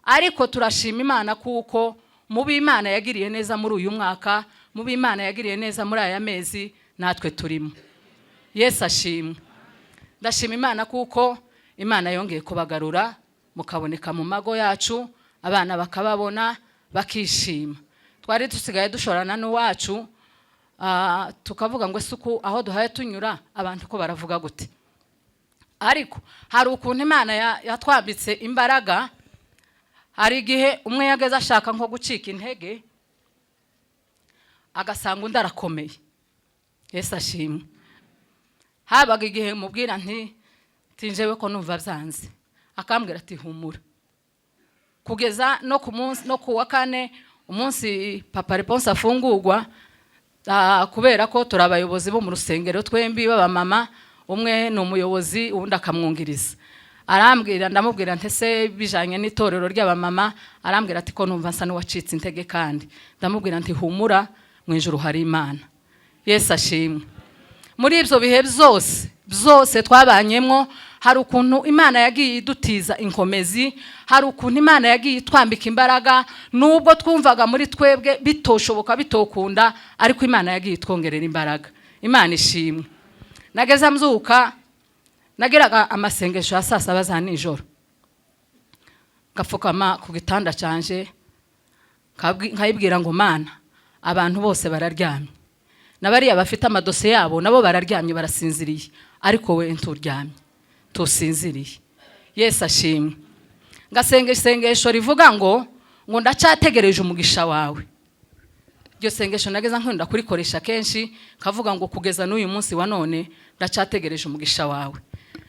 Ariko turashima Imana kuko mu Imana yagiriye neza muri uyu mwaka, mu Imana yagiriye neza muri aya mezi, natwe turimo. Yesu ashimwe. Ndashima Imana kuko Imana yongeye kubagarura, mukaboneka mu mago yacu, abana bakababona bakishima. Twari dusigaye dushorana n'uwacu, tukavuga ngo ese uku aho duhaye tunyura abantu ko baravuga gute? Ariko hari ukuntu Imana yatwambitse imbaraga. Hari igihe umwe yageze ashaka nko gucika intege, agasanga undi arakomeye. Yesu ashimwe. Habaga igihe mubwira nti tinjewe ko numva byanze, akambwira ati: "Humura." Kugeza no ku munsi, no ku wa kane, umunsi Papa Reponse afungurwa, kubera ko turi abayobozi bo mu rusengero twembi b'abamama, umwe ni umuyobozi, uwundi akamwungiriza. Arambwira, ndamubwira nti: "Ese bijanye n'itorero ry'abamama?" Arambwira ati: "Ko numva nsa n'uwacitse intege?" Kandi ndamubwira nti: "Humura, mu ijuru hari Imana." Yesu ashimwe. Muri ibyo bihe byose byose twabanyemwo, hari ukuntu Imana yagiye idutiza inkomezi, hari ukuntu Imana yagiye itwambika imbaraga. Nubwo twumvaga muri twebwe bitoshoboka, bitokunda, ariko Imana yagiye itwongerera imbaraga. Imana ishimwe. Nageze mzuka nageraga amasengesho ya saa 7 za nijoro, ngapfukama ku gitanda canje, nkayibwira ngo: "Mana, abantu bose bararyamye, na bariya bafite amadosiye yabo nabo bararyamye, barasinziriye, ariko we nturyamye, tusinziriye." Yesu ashimwe. Ngasenga isengesho rivuga ngo ndacyategereje umugisha wawe. Iryo sengesho nageza nkunda kurikoresha kenshi, kavuga ngo: "Kugeza n'uyu munsi wa none ndacyategereje umugisha wawe."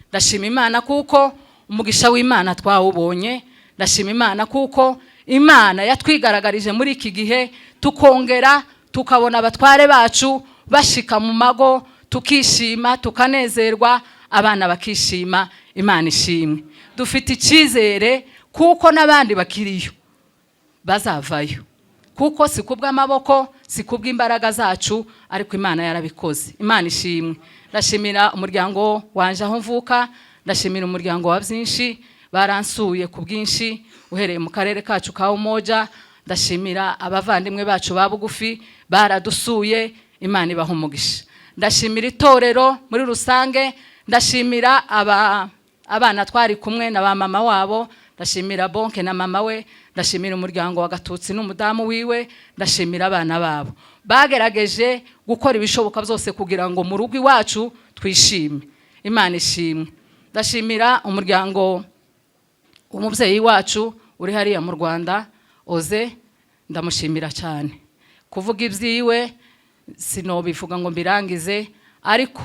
Ndashima Imana kuko umugisha w'Imana twawubonye. Ndashima Imana kuko Imana yatwigaragarije muri iki gihe, tukongera tukabona abatware bacu bashika mu mago, tukishima, tukanezerwa, abana bakishima. Imana ishimwe. Dufite icyizere kuko n'abandi bakiriyo bazavayo, kuko si kubw'amaboko, si kubw'imbaraga zacu, ariko Imana yarabikoze. Imana ishimwe. Ndashimira umuryango wanje aho mvuka, ndashimira umuryango wa byinshi, baransuye ku bwinshi uhereye mu karere kacu ka Umoja. Ndashimira abavandimwe bacu ba bugufi baradusuye, Imana ibaha umugisha. Ndashimira itorero muri rusange, ndashimira abana twari kumwe na ba mama wabo, ndashimira Bonke na mama we, ndashimira umuryango wa Gatutsi n'umudamu wiwe, ndashimira abana babo bagerageje gukora ibishoboka byose kugira ngo mu rugo iwacu twishime. Imana ishimwe. Ndashimira umuryango umubyeyi wacu uri hariya mu Rwanda, Oze, ndamushimira cyane. Kuvuga ibyiwe sinobivuga ngo mbirangize, ariko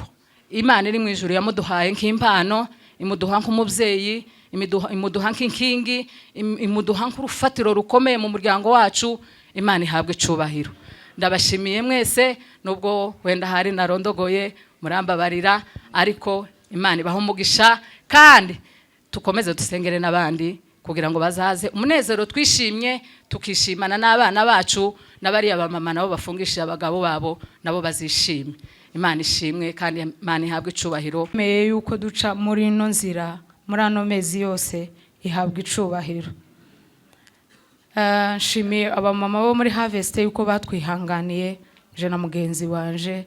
Imana iri mu ijuru yamuduhaye nk'impano, imuduha nk'umubyeyi, imuduha nk'inkingi, imuduha nk'urufatiro rukomeye mu muryango wacu. Imana ihabwe icubahiro. Ndabashimiye mwese, nubwo wenda hari narondogoye, murambabarira, ariko Imana ibaha umugisha, kandi tukomeze dusengere n'abandi kugira ngo bazaze umunezero twishimye, tukishimana n'abana bacu, n'abariya bamama nabo bafungishije abagabo babo nabo bazishime. Imana ishimwe kandi Imana ihabwe icubahiro. Meye yuko duca muri ino nzira muri ano mezi yose, ihabwa icubahiro. Nshimiye abamama bo muri Harvest yuko batwihanganiye, je na mugenzi wanje.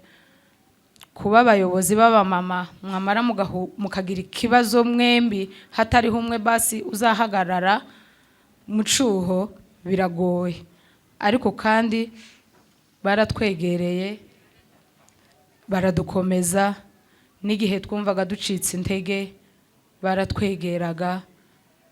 Kuba abayobozi b'abamama, mwamara mukagira ikibazo mwembi, hatariho umwe basi uzahagarara mu cuho, biragoye. Ariko kandi baratwegereye, baradukomeza. N'igihe twumvaga ducitse intege, baratwegeraga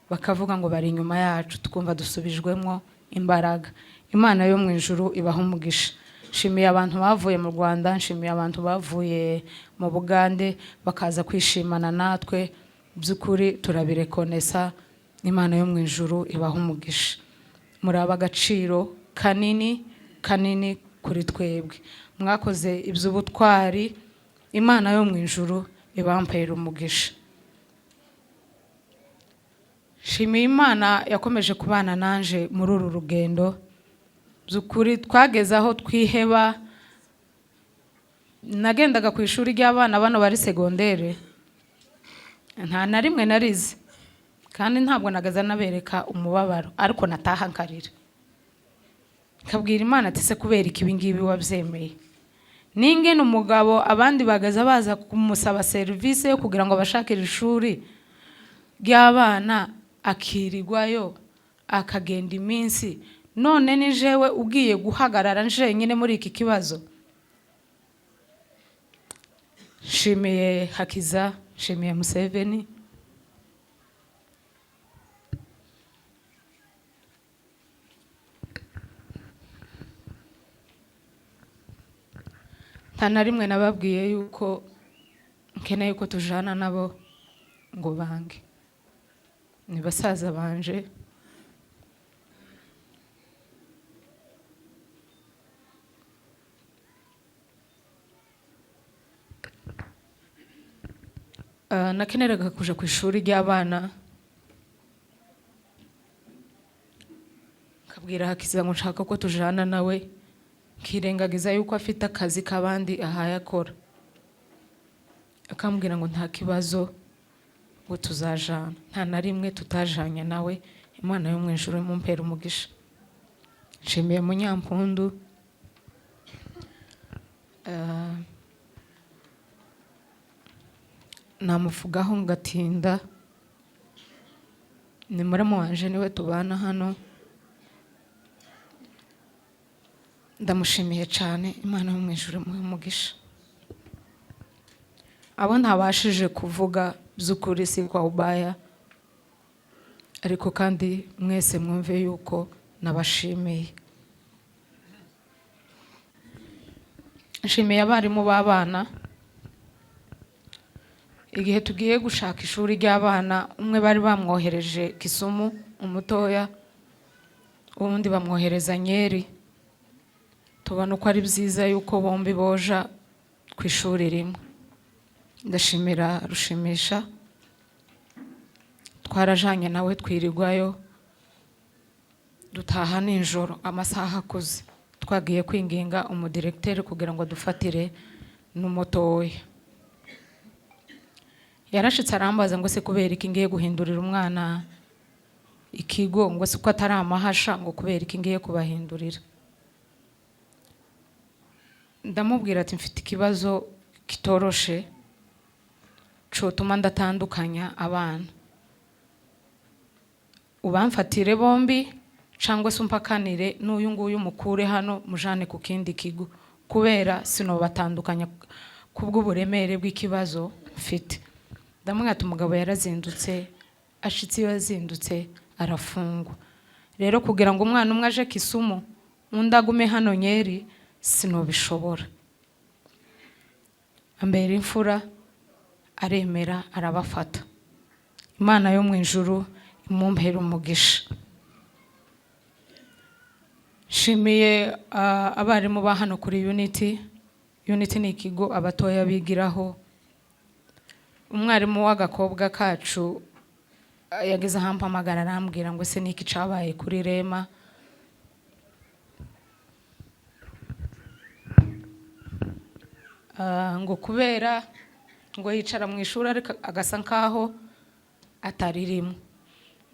bakavuga ngo bari inyuma yacu, twumva dusubijwemo imbaraga. Imana yo mu ijuru ibaha umugisha. Nshimiye abantu bavuye mu Rwanda, nshimiye abantu bavuye mu Bugande bakaza kwishimana natwe. By'ukuri turabirekonesa. Imana yo mu ijuru ibaha umugisha. Muri agaciro kanini kanini kuri twebwe. Mwakoze iby'ubutwari. Imana yo mu ijuru ibampera umugisha. Nshimiye Imana yakomeje kubana nanje muri uru rugendo. By'ukuri twageze aho twiheba. Nagendaga ku ishuri ry'abana bano bari segondere, nta na rimwe narize. Kandi ntabwo nagaza nabereka umubabaro, ariko nataha nkarira, nkabwira Imana ati: "Se kubera iki ibi ngibi wabyemeye?" Ningene umugabo abandi bagaza baza kumusaba serivisi yo kugira ngo bashakire ishuri ry'abana, akirirwayo akagenda iminsi, none ni jewe ugiye guhagarara njenyine muri iki kibazo. Nshimiye Hakiza, nshimiye Museveni. Nta na rimwe nababwiye yuko nkeneye ko tujana nabo ngo bange. Ni basaza banje. Nakeneraga kuja ku ishuri ry'abana, nkabwira Hakiza ngo nshaka ko tujana nawe, nkirengagiza yuko afite akazi k'abandi ahaye akora, akambwira ngo nta kibazo, ngo tuzajana. Nta na rimwe tutajanye nawe. Imana yo mu ijuru imumpera umugisha. Nshimiye Munyampundu. Namuvugaho ngatinda, ni muramu wanje, niwe tubana hano. Ndamushimiye cyane, Imana yo mu ijuru imuhe umugisha. Abo ntabashije kuvuga by'ukuri si kwa ubaya, ariko kandi mwese mwumve yuko nabashimiye. Nshimiye abarimu b'abana. Igihe tugiye gushaka ishuri ry'abana, umwe bari bamwohereje Kisumu umutoya, uwundi bamwohereza Nyeri. Tubona uko ari byiza yuko bombi boja ku ishuri rimwe. Ndashimira Rushimisha, twarajanye nawe twirirwayo, dutaha nijoro amasaha akuze, twagiye kwinginga umudiregiteri kugira ngo dufatire n'umutoya. Yarashitse arambaza ngo: "Se kubera iki ngiye guhindurira umwana ikigo?" Ngo si ko atari amahasha, ngo kubera iki ngiye kubahindurira? Ndamubwira ati: "Mfite ikibazo kitoroshe cotuma ndatandukanya abana, ubamfatire bombi cyangwa se umpakanire n'uyu nguyu, mukure hano mujane ku kindi kigo, kubera sinobatandukanya kubw'uburemere bw'ikibazo mfite." Ndamubwira ati: "Umugabo yarazindutse, ashitse iyo yazindutse arafungwa. Rero kugira ngo umwana umwe aje Kisumu undi agume hano Nyeri, sinobishobora." Ambera imfura, aremera arabafata. Imana yo mu ijuru imumpera umugisha. Nshimiye abarimu ba hano kuri Unity. Unity ni ikigo abatoya bigiraho. Umwarimu w'agakobwa kacu yageze ahampamagara arambwira ngo: "Ese niki cabaye kuri Rema?" Ngo kubera ngo yicara mu ishuri ariko agasa nkaho ataririmo,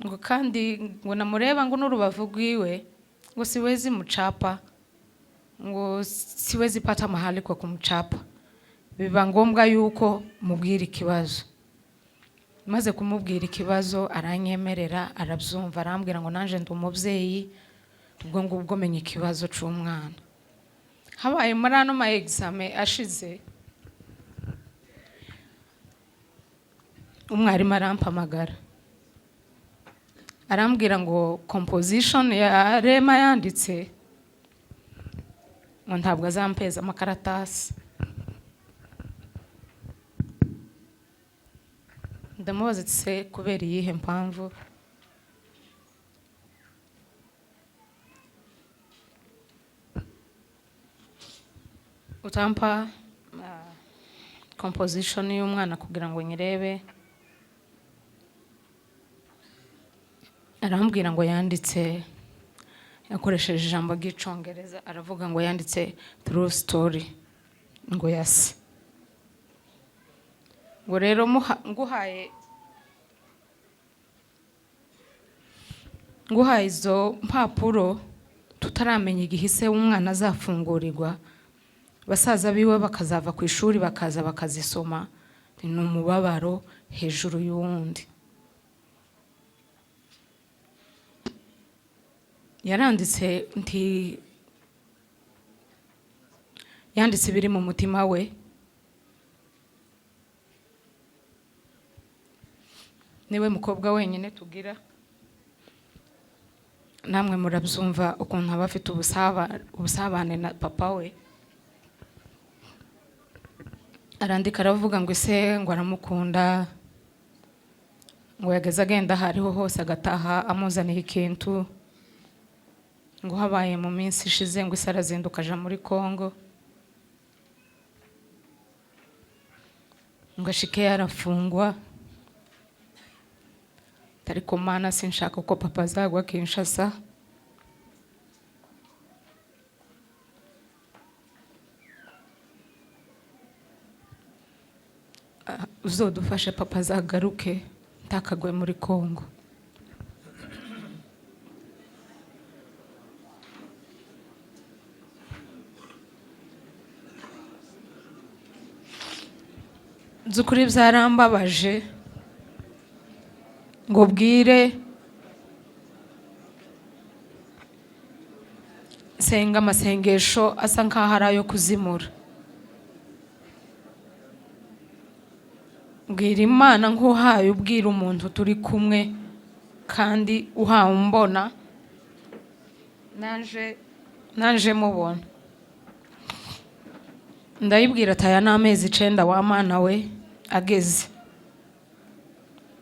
ngo kandi ngo namureba ngo n'urubavu rwiwe ngo siwezi muchapa, ngo siwezi pata mahali kwa kumchapa. Biba ngombwa yuko mubwira ikibazo. Maze kumubwira ikibazo aranyemerera, arabyumva, arambwira ngo: "Nanje ndi umubyeyi, ubwo ngubwo menya ikibazo c'umwana." Habaye muri ano ma examen ashize, umwarimu arampamagara arambwira ngo composition ya Rema yanditse, ngo ntabwo azampeza amakaratasi. Ndamubaza ati: "Se kubera iyihe mpamvu?" Utampa composition y'umwana kugira ngo nyirebe? Arambwira ngo yanditse yakoresheje ijambo ry'icongereza, aravuga ngo yanditse true story, ngo yase, ngo rero nguhaye. Nguhaye izo mpapuro tutaramenya igihe ise w'umwana azafungurirwa, basaza biwe bakazava ku ishuri bakaza bakazisoma, ni umubabaro hejuru y'uwundi. Yaranditse nti yanditse ibiri mu mutima we. Niwe mukobwa wenyine tugira, namwe murabyumva ukuntu aba afite ubusabane na papa we. Arandika aravuga ngo ise ngo aramukunda, ngo yageze agenda aho ariho hose agataha amuzaniye ikintu, ngo habaye mu minsi ishize ngo ise arazinduka aja muri Kongo, ngo ashike yarafungwa. Ariko Mana, sinshaka ko papa azagwa Kinshasa. Uzodufashe papa azagaruke ntakagwe muri Kongo. By'ukuri byarambabaje ngo bwire nsenga amasengesho asa nkaho ari ayo kuzimura. Mbwira Imana nk'uhaye ubwira umuntu turi kumwe kandi uhawe umbona, naje mubona. Ndayibwira ati aya ni amezi 9 wa Mana we ageze,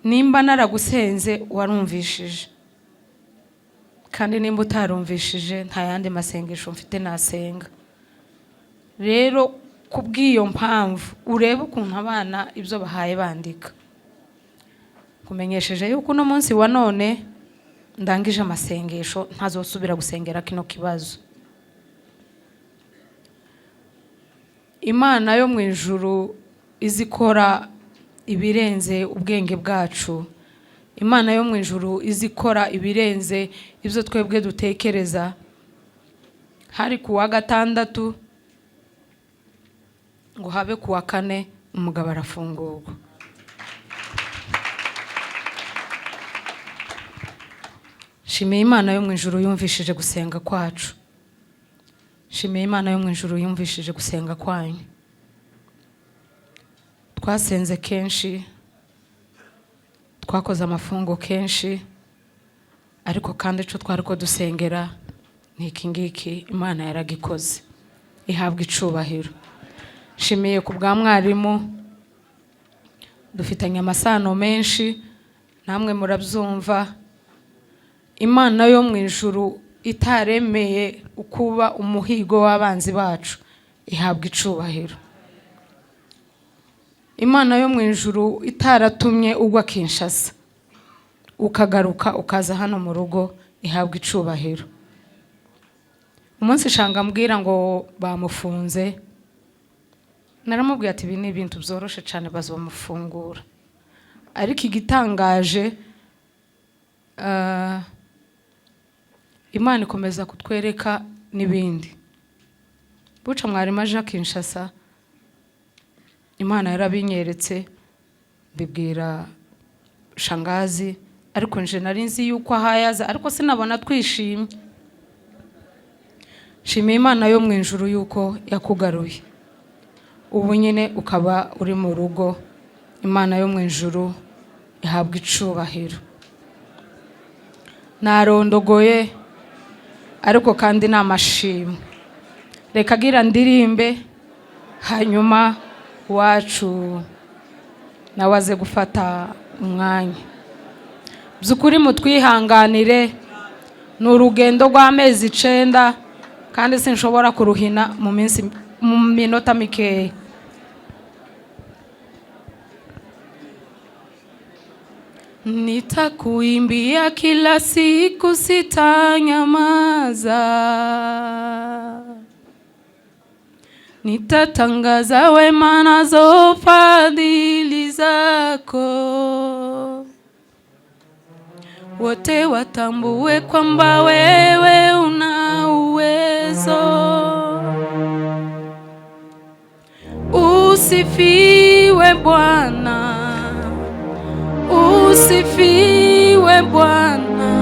nimba naragusenze warumvishije, kandi nimba utarumvishije nta yandi masengesho mfite nasenga. Rero kubw'iyo mpamvu urebe ukuntu abana ibyo bahaye bandika. Kumenyesheje yuko uno munsi wa none ndangije amasengesho ntazosubira gusengera kino kibazo. Imana yo mu ijuru izikora ibirenze ubwenge bwacu. Imana yo mu ijuru izikora ibirenze ibyo twebwe dutekereza. Hari kuwa gatandatu ngo habe kuwa kane umugabo arafungurwa. Shimiye Imana yo mu ijuru yumvishije gusenga kwacu. Shimiye Imana yo mu ijuru yumvishije gusenga kwanyu. Twasenze kenshi, twakoze amafungo kenshi, ariko kandi ico twariko dusengera ni iki ngiki, Imana yaragikoze, ihabwa icubahiro. Nshimiye ku bwa mwarimu, dufitanye amasano menshi, namwe murabyumva. Imana yo mu ijuru itaremeye ukuba umuhigo w'abanzi bacu, ihabwa icubahiro. Imana yo mu ijuru itaratumye ugwa Kinshasa ukagaruka ukaza hano mu rugo, ihabwa icubahiro. Umunsi shanga mbwira ngo bamufunze, naramubwiye ati ibi ni ibintu byoroshe cyane, bazamufungura. Ariko igitangaje, Imana ikomeza kutwereka n'ibindi. Buca mwarimu aje Kinshasa, Imana yarabinyeretse, mbibwira shangazi, ariko nje nari nzi yuko ahayaza, ariko sinabona twishimye. Shimiye Imana yo mu ijuru yuko yakugaruye, ubu nyine ukaba uri mu rugo. Imana yo mu ijuru ihabwa icubahiro. Narondogoye ariko kandi ni amashimwe. Reka gira ndirimbe, hanyuma wacu nawe aze gufata umwanya. By'ukuri mutwihanganire, ni urugendo rw'amezi 9 kandi sinshobora kuruhina mu minsi, mu minota mikeya. Nitakuimbia kila siku, sitanyamaza. Nitatangaza wema nazo fadhili zako. Wote watambue kwamba wewe una uwezo. Usifiwe Bwana, usifiwe Bwana.